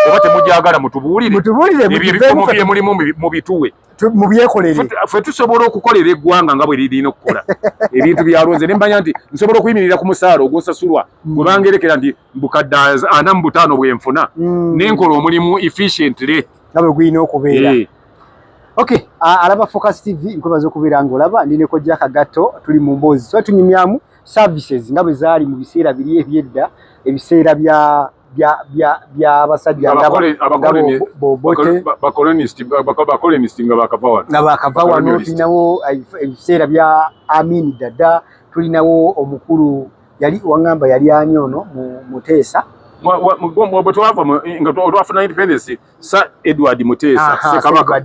oba temugyagala mutubuulire ebyo ebifo bye mulimu mubituwe mubyekolere ffe tusobola okukolera eggwanga nga bwe lirina okukola ebintu byalwo nze ne mbanya nti nsobola okuyimirira ku musaala ogwosasulwa mm. gwe bangerekera nti bukadde 45 bwe nfuna mm. ne nkola omulimu efficiently nga bwe gulina okubeera eh. Okay, alaba Focus TV nkwebaza okubeera ng'olaba ndi ne Kojja Kagatto tuli mu mboozi tuba tunyumyamu services nga bwe zaali mu biseera biri ebyedda ebiseera bya bya bya by'abasajja nga Bobote bakolonist nga bakava wano nga bakava wano tulinawo ebiseera bya Amin Dada tulinawo omukulu yali wangamba yali ani ono Muteesa bwe twava nga twafuna independence Sir Edward Muteesa Ssekabaka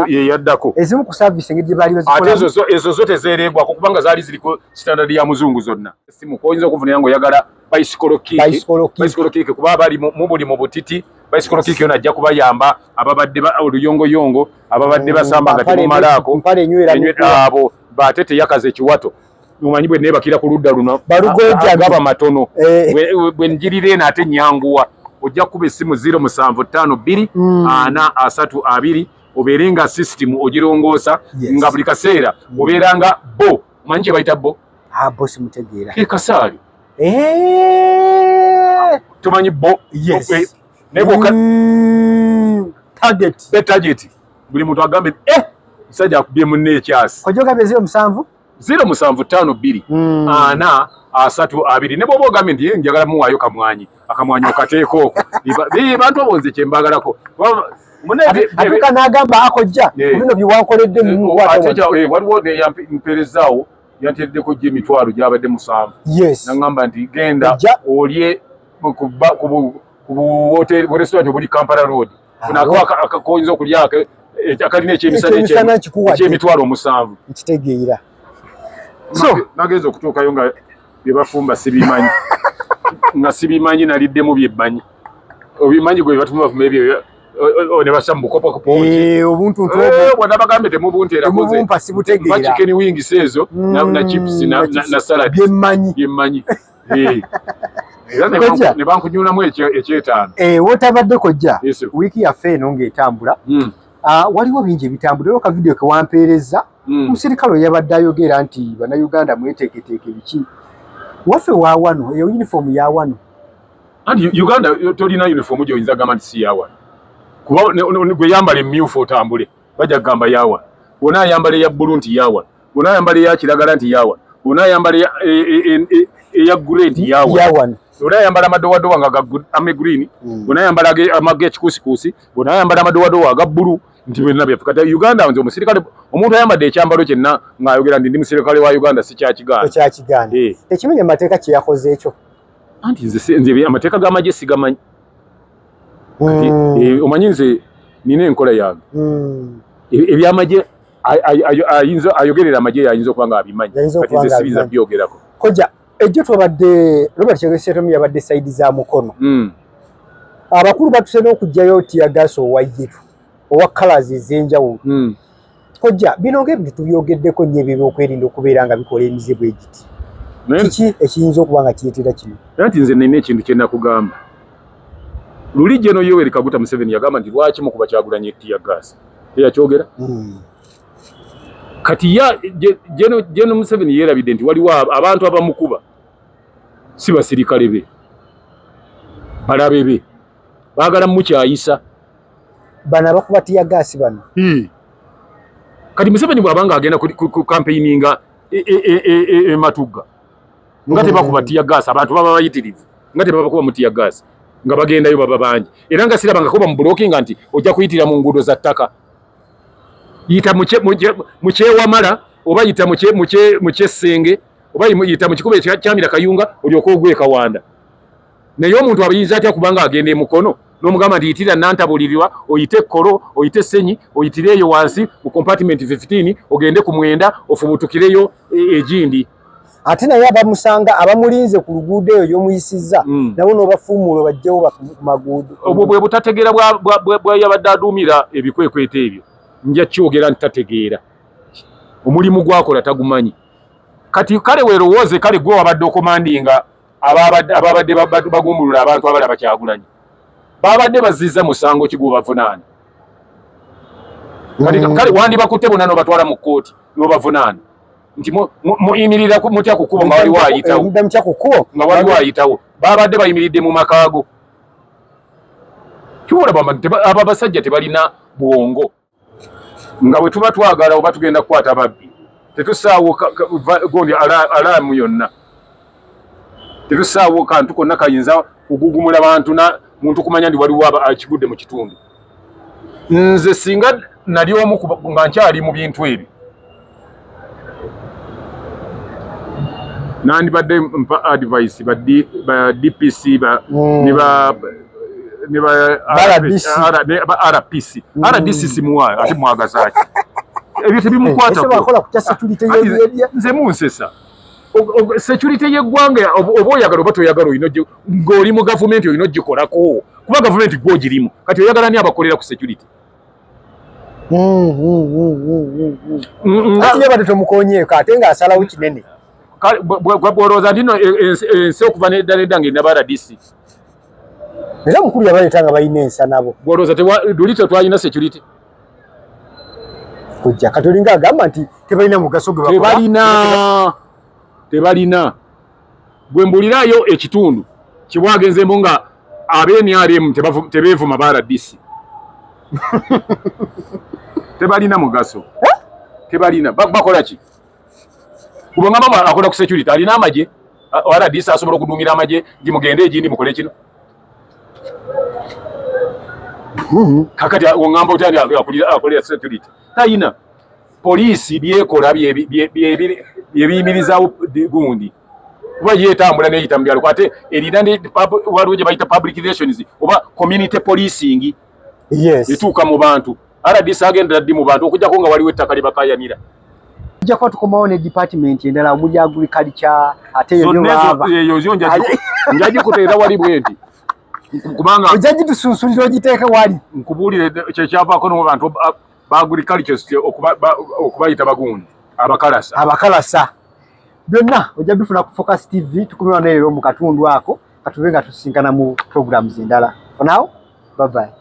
ye yaddako ezimu ku service engeri gye baali bazikola ate ezo zo tezeeregwako kubanga zaali ziriko standard ya muzungu zonna simu koyinza okufunira ng'oyagala bicycle kick bicycle kick kuba abali mu buli mu butiti bicycle kick yona ajja kubayamba ababadde oluyongoyongo ababadde mm, basamba nga temumalaako abo bate teyakaza ekiwato omanyi bwe neebakira ku ludda luno gaba matono eh. bwe njirira eno ate nyanguwa ojja kukuba essimu 0752 432 obeere nga system ogirongoosa nga buli kaseera mm. obeera nga bo omanyi kye bayita bo ah, bo simutegeera ekasaali eh. tumanyi bo yes. Naye mm, target target buli muntu agambe eh musajja akubye munne ekyasi kojogambye 07 0752 432 ne bw'oba ogambye nti njagala muwaayo kamwanyi akamwanyi okateeka okwo bantu abo nze kye mbagalako atuuka n'agamba akojja bino byewankoledde waliwo mpeerezaawo yanteereddeko gye emitwalo gyabadde 7 naŋŋamba nti genda olye ku restaurant obuli Kampala Road koyinza okulya akalina ekyemisana eky'emitwalo 7 nkitegeera so nagenza okutuukayo nga bye bafumba sibimanyi. Nga sibimanyi, naliddemu byemmanyi. Obimanyi gwe batuma bavuma ebyo ne bassa mu bukopokopo. Eh, obuntu ntu obwo. Bwana bagambye temubunteerako nze. Temubumpa sibutegeera. Mpa chicken wings ezo na chips na salad. Byemmanyi. Byemmanyi. Eh. Era ne bankunyulamu ekyetaano. Eh, wotabadde kojja. Wiiki yaffe eno ng'etambula. Waliwo bingi ebitambula era ka video ke wampeerezza. Omusirikale oyo yabadde ayogera nti Bannayuganda mweteeketeeke biki. Waffe wa wano, eyo uniform ya wano. Anti Uganda tolina uniform gy'oyinza kugamba nti si ya wano. Kuba gwe yambala emmyufu otambule bajja kugamba ya wano. Bw'ona ayambala eya bbulu nti ya wano. Bw'ona ayambala eya kiragala nti ya wano. Bw'ona ayambala eya grey nti ya wano. Bw'ona ayambala amadowadowa nga ga army green. Bw'ona ayambala ag'ekikuusikuusi. Bw'ona ayambala amadowadowa aga bbulu nti byonna byaffe. Kati Uganda nze omusirikale omuntu ayambadde ekyambalo kyenna ng'ayogera nti ndi musirikale wa Uganda sikyakigaana. Tekyakigaana. Tekimenya mateeka kye yakoze ekyo. Anti nze amateeka g'amagye sigamanyi. Omanyi nze nina enkola yange. Ebyamagye ayinza ayogerera amagye ayinza okuba nga abimanyi. Kati nze siyinza byogerako. Kojja ejjo twabadde Robert Kyagulanyi Ssentamu yabadde side za Mukono. Abakulu batuse n'okugyayo tear gas owa yellow owa colors ez'enjawulo. Kojja bino ng'ebintu tubyogeddeko nnyo ebyo ebyokwerinda okubeera nga bikola emize bwe giti. Kiki ekiyinza okuba nga kireetera kino? Anti nze nina ekintu kye nakugamba. Luli General Yoweri Kaguta Museveni yagamba nti lwaki mukuba Kyagulanyi tear gas? Teyakyogera? Kati ya General Museveni yeerabidde nti waliwo abantu abamukuba si basirikale be, balabe be, baagala mukyayisa. Bano abakuba tear gas bano. Kati Museveni bw'abanga agenda ku campaigninga e Matugga nga tebakuba tear gas, abantu baba bayitirivu nga tebabakuba mu tear gas, nga bagendayo baba bangi, era nga sirabangako bamublockinga nti ojja kuyitira mu nguudo za ttaka, yita mu Kyewamala oba yita mu Kyessenge oba yita mu kikubo ekyamira Kayunga olyoke ogwe e Kawanda. Naye omuntu abayinza atya kubanga agenda e Mukono n'omugamba nti yitira Nantabulirirwa, oyite Kkolo, oyite Ssenyi, oyitire eyo wansi mu compartment 15 ogende ku 9 ofubutukireyo egindi. Ate naye abamusanga abamulinze ku luguudo eyo gy'omuyisizza nabo n'obafuumuula obajjewo ku maguudo. Obwo bwe butategeera bwa yabadde aduumira ebikwekweto ebyo. Nja kyogera nti tategeera. Omulimu gw'akola tagumanyi. Kati kale weerowooze kale gwe wabadde okomandinga ababadde bagumbulula abantu abalaba Kyagulanyi. Babadde bazizza musango ki gwobavunaana? Kale wandibakutte bonna n'obatwala mu kkooti n'obavunaana. Nti muyimirira mutya ku kkubo nga waliwo ayitawo. Nga waliwo ayitawo. Babadde bayimiridde mu makaago. Kyolaba abo abasajja tebalina bwongo. Nga bwe tuba twagala oba tugenda kukwata babbi, tetusaawo gondi alaamu yonna. Tetusaawo kantu konna kayinza kugugumula bantu na muntu kumanya nti waliwo akigudde mu kitundu. Nze singa nali omu nga nkyali mu bintu ebyo, nandibadde mpa advice ba DPC ne ba RPC. RDC simuwa ate mwagaza ki? Ebyo tebimukwatako. Nze munsesa. Security y'eggwanga oba oyagala oba toyagala olina ng'oli mu gavumenti olina ogikolako, kuba gavumenti gw'ogirimu. Kati oyagala ani abakolera ku security? Ate badde tomukonyeeko ate ng'asalawo kinene. Bw'olowooza nti nno ensi okuva nedda nedda ng'erina ba RDC. Era mukulu yabaleeta nga balina ensa nabo. Bw'olowooza luli tetwalina security. Kujja kati olinga agamba nti tebalina mugaso gwe bakola. Tebalina. Tebalina. Gwe mbulirayo ekitundu kibwagenzeemu nga ab'NRM tebeevuma ba RDC. Tebalina mugaso. Tebalina. Bakola ki? Kubanga mama akola ku security alina amagye. RDC asobola okuduumira amagye nti mugende egindi mukole kino. Kakati ongamba otya nti akulira security? Talina. Poliisi byekola byebiyimirizaawo gundi. Kuba ye etambula n'eyita mu byalo, ate erina waliwo gye bayita public relations oba community policing. Yes. Etuuka mu bantu. RDC agendera ddi mu bantu okuggyako nga waliwo ettaka lye bakaayanira. Tujja kuba tukomawo ne department endala omuli agriculture, ate eyo baava. Eyo yo njagikuteera wali bwe nti, kubanga ojja gitusunsulira ogiteeke wali. Nkubuulire, kyekyavaako no bantu ba agriculture okubayita bagundi abakalasa. Abakalasa. Byonna ojja bifuna ku Focus TV. Tukumira leero mu katundu ako, katube nga tusinkana mu programs endala. For now, bye bye.